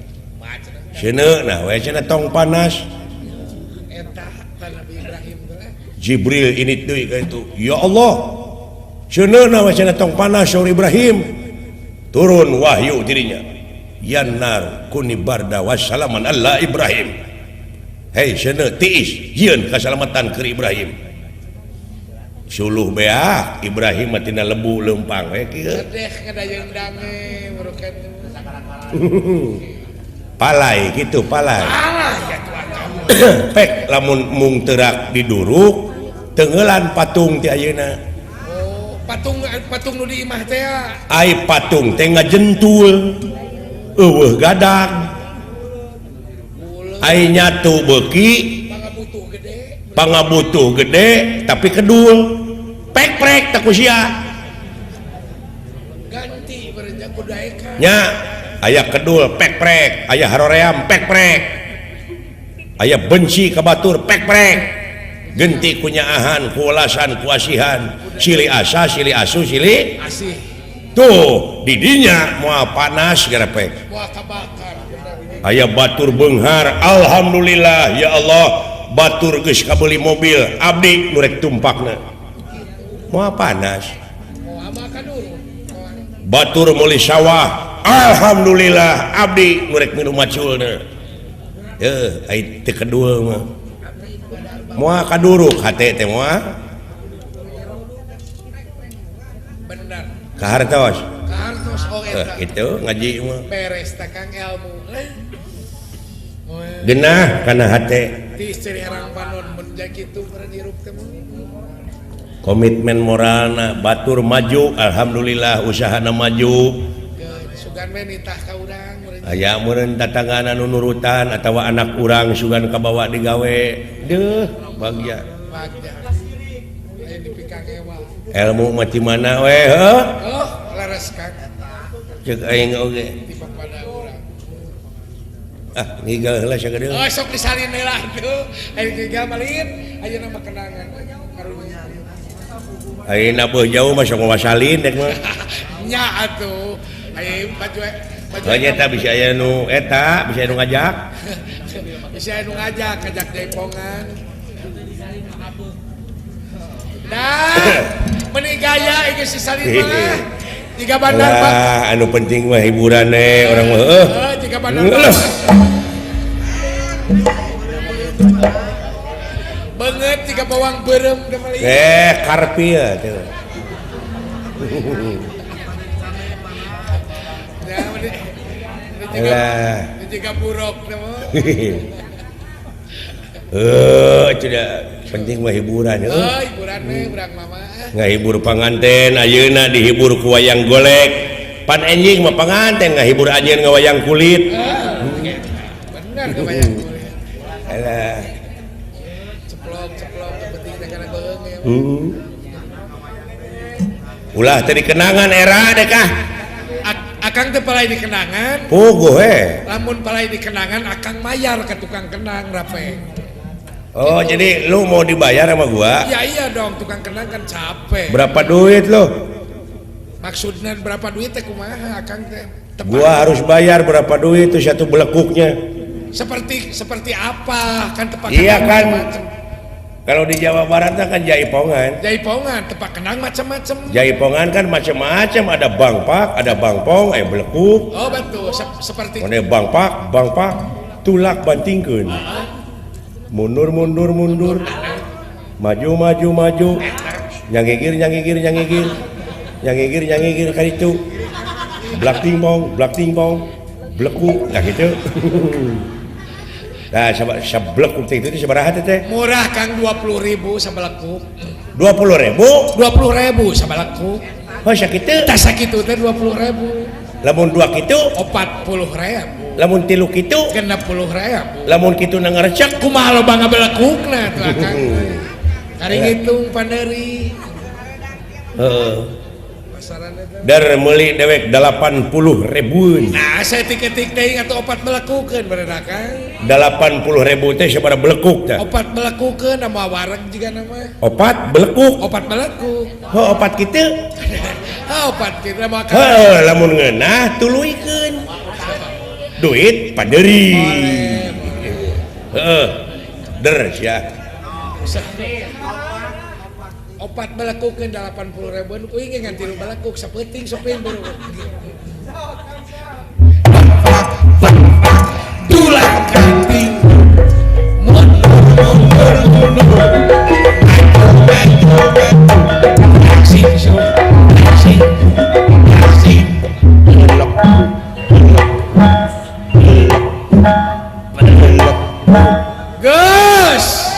Seuneu nah we cenah tong panas. Eta Nabi Ibrahim teh. Jibril ini deui ka itu. Ya Allah. Seuneu nah we cenah tong panas saur Ibrahim. Turun wahyu dirinya. Yan nar kuni barda wassalaman alla Ibrahim. Hei seuneu tiis jieun kasalamatan keur Ibrahim. Suluh beak Ibrahim mah tina lebu leumpang we kieu. Sedeh ngadayeun dange murukan. Palai gitu palai. Pek lamun mung terak diduruk tenggelan patung ti ayeuna. Oh, patung patung nu di imah teh. Ai patung teh ngajentul. Eueuh gadag. Ai nyatu beuki pangabutuh gede tapi kedul. Pek-prek tak ku sia. Ganti berenjak ku daekan. Nya aya kedul pek-prek, aya haroream pek-prek, aya benci ka batur pek-prek, genti kunyaahan, kuwelasan, kuasihan, silih asa, silih asu, silih asih. Tuh didinya moal panas garepek. Aya batur beunghar, alhamdulillah ya Allah, batur geus kabeuli mobil, abdi nu rek tumpakna. Moal panas. Batur meuli sawah, alhamdulillah abdi nu rek minum maculna. Heuh, ai teu kedul mah. Moal kaduruk hate teh moal. Bener. Kahartos. Kahartos oh eta. Kitu ngaji mah. Beres teh Kang ilmu. Genah kana hate. Ti istri herang panon mun kitu meureun hirup teh mah. Komitmen moralna batur maju, alhamdulillah usahana maju. Sugan we nitah ka urang meureun. Aya meureun tatangga anu nurutan atawa anak urang sugan kabawa digawe. Deuh, bagja. Bagja. Aya dipikakewa. Ilmu mah ti mana we heuh? Oh, leres Kang. Ceuk aing oge. Ti papada urang. Ah, ngigal heula sagedeung. Oh, sok disalin heula atuh. Aya ngigal malin, ayeuna mah kenangan. Karunya. Ayeuna beuh jauh mah sok ngawasalin dek mah. Nya atuh. Aya baju baju. Oh, nya eta bisa aya nu eta, bisa aya nu ngajak. Bisa aya nu ngajak, ngajak jaipongan. Nah, meni gaya geus disalin mah. Jika bandar lah, anu penting mah hiburan we urang mah heuh. Jika bandar banget jika bawang beureum teh mah. Karpia teh. Lah, jika buruk teh mah. Heuh, tidak penting mah hiburan heuh. Oh, hiburan we urang mah. Ngahibur panganten ayeuna dihibur ku wayang golek. Pan enjing mah panganten ngahibur anjeun ngawayang kulit. Bener ngawayang kulit. Alah. Ceplok-ceplok penting teh kana beung ya. Ulah teh dikenangan era deh kah. Akang teh palai dikenangan. Puguh we. Lamun palai dikenangan akang mayar ke tukang kenang rape. Oh, gitu. Jadi lu mau dibayar sama gua? Ya iya dong, tukang kenang kan capek. Berapa duit lu? Maksudnya berapa duit teh kumaha akang teh? Gua harus bayar berapa duit itu satu belekuknya. Seperti apa? Kan tepak iya kenang kan. Macem-macem. Kalau di Jawa Barat kan jaipongan. Jaipongan, tepak kenang macam-macam. Jaipongan kan macam-macam, ada bangpak, ada bangpong, belekuk. Oh betul, seperti mana bangpak, bangpak, tulak bantingkeun. Mundur mundur mundur. Maju maju maju. Nyangigir nyangigir nyangigir. Nyangigir nyangigir ka ditu. Blak tingpong, blak tingpong. Bleku nah gitu. Nah, sablekuk teh itu sabaraha teh? Murah Kang 20.000 sabalekuk. 20.000? 20.000 sabalekuk. Oh sakitu? Tah sakitu teh 20.000. Lamun dua kitu 40.000. Lamun tilu kitu 60.000. Lamun kitu na ngarecek kumaha loba ngabelekukna tuh Kang. Kari ngitung panderi. Heeh. Dar meuli dewek 80.000. Nah, saya tiketik teuing atuh opat belekukeun bener Kang. 80.000 teh sabaraha belekuk tah? Opat belekukeun nama wareg jiga nama. Opat belekuk. Opat belekuk. Heuh opat kitu. Heuh opat kitu mah. Heuh lamun ngeunah tuluykeun. Duit panderi. Heeh. Der sia. Opat belekukeun 80.000 kuing ge ngan tilu belekuk sapeuting sopin baru. Tulang kating mundur mundur mundur. Aksi aksi aksi. Geus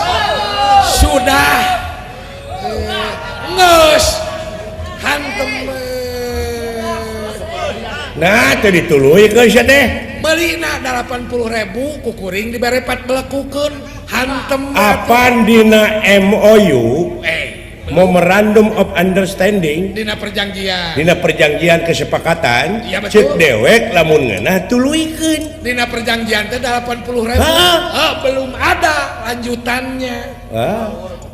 sudah ngeus hantem. Nah teu dituluykeun sia teh. Meulina 80.000 ku kuring dibere pat belekukeun hantem. Apan dina MOU Memorandum of Understanding dina perjanjian. Dina perjanjian kesepakatan ya, cek dewek lamun ngeunah tuluykeun. Dina perjanjian teh 80.000. Oh, belum ada lanjutannya.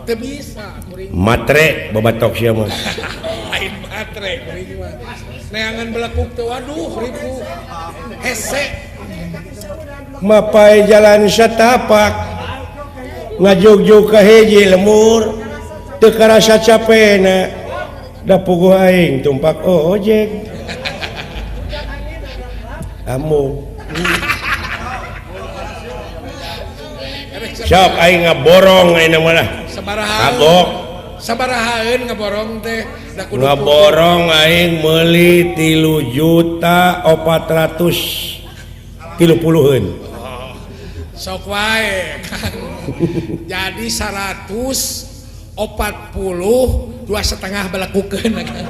Teu bisa kuring. Matre babatok sia mah. Lain matre kuring mah. Neangan belekuk teh waduh ribu. Hese. Mapai jalan satapak ngajugjug ka hiji lemur teu karasa capena da puguh aing tumpak ojek. Amu. Sok aing ngaborong ayeuna mah lah. Kagok. Sabarahaeun ngaborong teh da kudu ngaborong aing meuli 3.430-eun. Sok wae Kang. Jadi 142 setengah belekukeun Kang.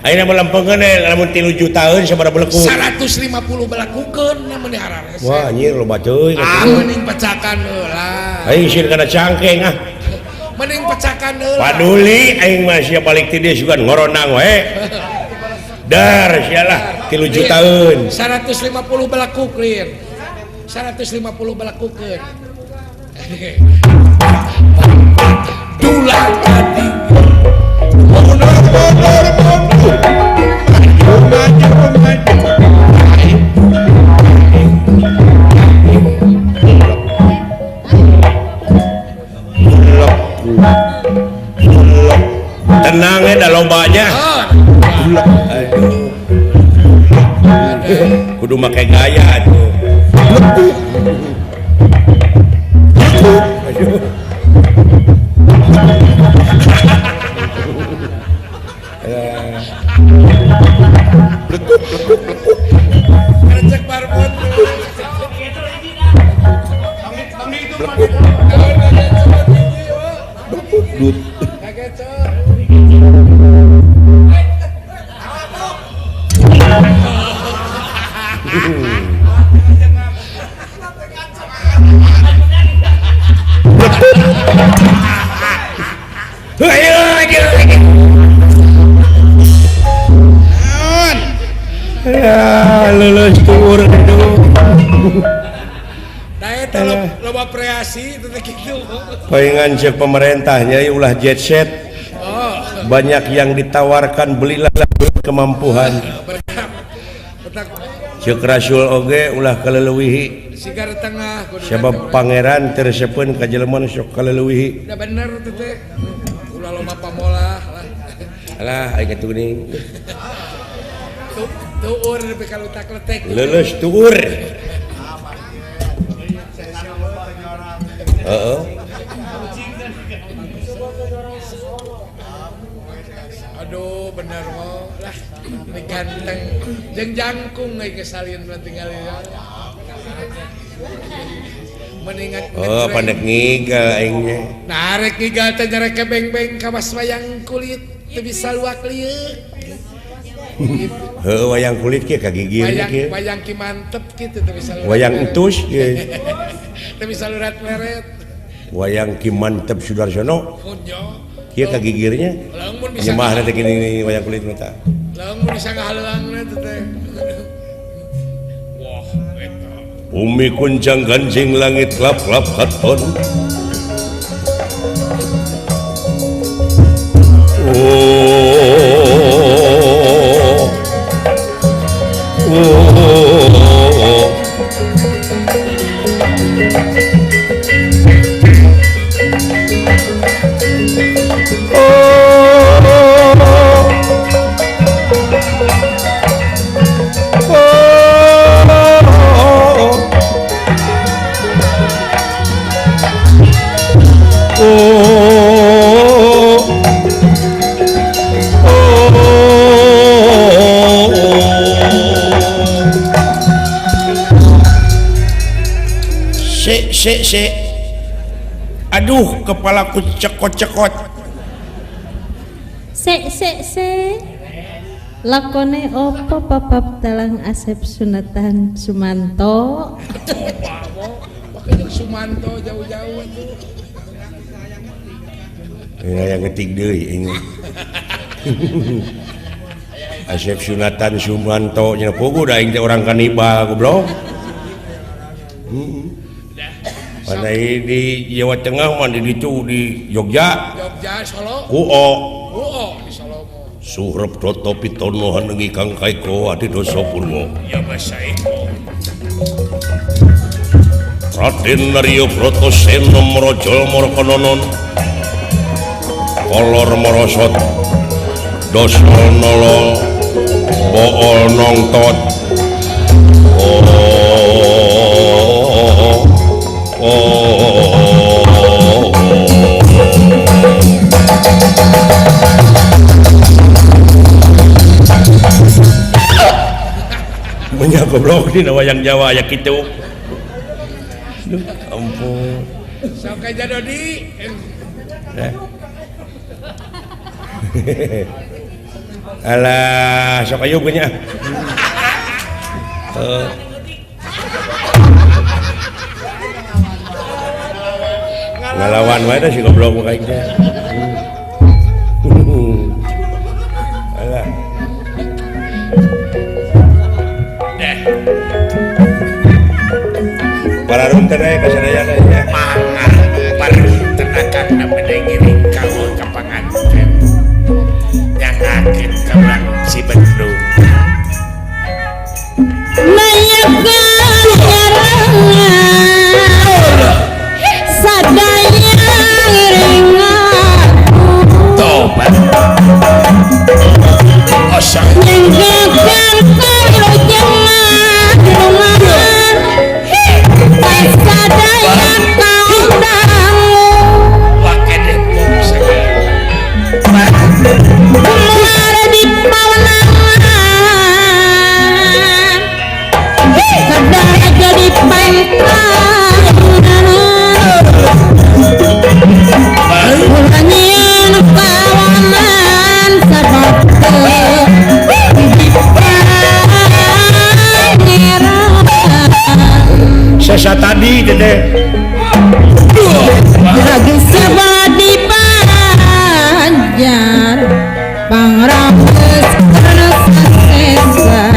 Ayeuna mah lempengeun lamun 3 jutaan sabaraha belekuk? 150 belekukeun mun dihararese. Wah anjir loba teuing. Ah mending pecakan heula. Aing sieun kana cangkeng ah. Mending pecakan heula. Paduli aing mah sia balik ti dieu sugan ngoronang wae. Dar sia lah 3 jutaan. 150 belekuk lin. 150 belekukeun. Tulang tadi. Mundur mundur mundur. Maju maju maju. Tenang ya dah lombanya. Aduh. Kudu make gaya atuh. Aduh. Blekuk blekuk blekuk. Recek barbon. Blekuk. Blekuk dut. Ya, lulus tur aduh. Nah, eta loba kreasi teh kitu. Palingan cek pemerintahnya ulah jet set. Banyak yang ditawarkan belilah kemampuan. Cek Rasul oge ulah kaleuwihi. Sigar tengah sebab pangeran tersepeun ka jelema nu sok kaleuwihi. Da bener teh teh. Ulah loba pamolah lah. Alah aing atuh geuning. Tuur nepi ka lutak letek. Leuleus tuur. Ini ganteng jeung jangkung euy kesalin mah tinggal. Meningat oh pandek ngigal aing nya. Nah rek ngigal teh nyerek beng-beng ka mas wayang kulit teu bisa luak lieu. Heuh wayang kulit kieu kagigir kieu. Wayang ki mantep kitu teu bisa. Wayang entus kieu. Teu bisa lurat leret. Wayang ki mantep Sudarsono. Kieu kagigirnya. Nyemahna teh gini wayang kulit mah tah. Lamun bisa ngahaleuangna teh. Wah eta. Bumi kuncang ganjing langit klap-klap katon. Oh, oh, oh. Se se aduh kepalaku cekot-cekot. Se se se lakone opo papap dalang Asep Sunatan Sumanto. Pakai Sumanto jauh-jauh atuh. Ya yang ngetik deui ini. Asep Sunatan Sumanto nya puguh da aing teh orang kanibal goblok. Pada di Jawa Tengah mah di ditu di Jogja. Jogja Solo. Kuo. Kuo di Solo. Suhrep Toto Pitono hanengi Kang Kaiko Adi Doso Purwo. Ya Basaiko. Raden Naryo Brotoseno Mrojol Markanonon. Kolor Morosot. Doso Nolo Bool Nongtot. Oh. Oh, oh, oh, oh. Banyak goblok di wayang Jawa ya kitu. Duh, ampun. Sok aja Dodi. Alah, sok ayo nya. Ngalawan wae dah si goblok mah aing teh. Alah. Deh. Pararunten aya ka sadayana nya. Mangga pararunten akang bade ngiring kaul ka panganten. Nyangakeun ka urang Cibendung. Sadaya ngiring aku. Tobat. Osok. Nyenggekan karujengan sadaya kaundangu. Wake depok segala. Keluar di pawenangan. Sadaya jadi pangkalan. Ulanyin kawanan sabab di pangeran. Sesa tadi dede. Lagi sebab di panjar pangrambus karena sesa.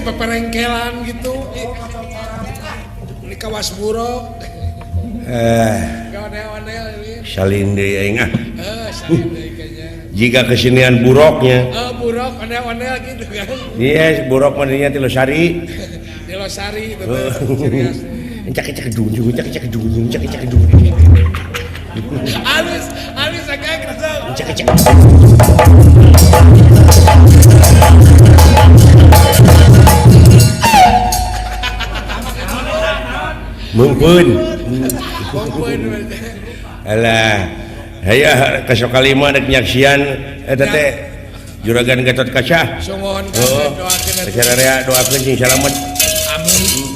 Paparengkelan gitu. Salin deui aing ah. Jika kesenian buruknya. Oh, buruk ondel-ondel gitu kan. Iya, buruk mah dinya ti Losari. Di Losari itu. Cak cak dung dung cak cak dung dung cak cak dung. Halus, halus agak gitu. Cak cak. Mungkin. Alah, aya kasokalima rek nyaksian eta teh Juragan Gatot Kaca. Sungguhan Oh, doakeun. Sararea doakeun sing salamet. Amin.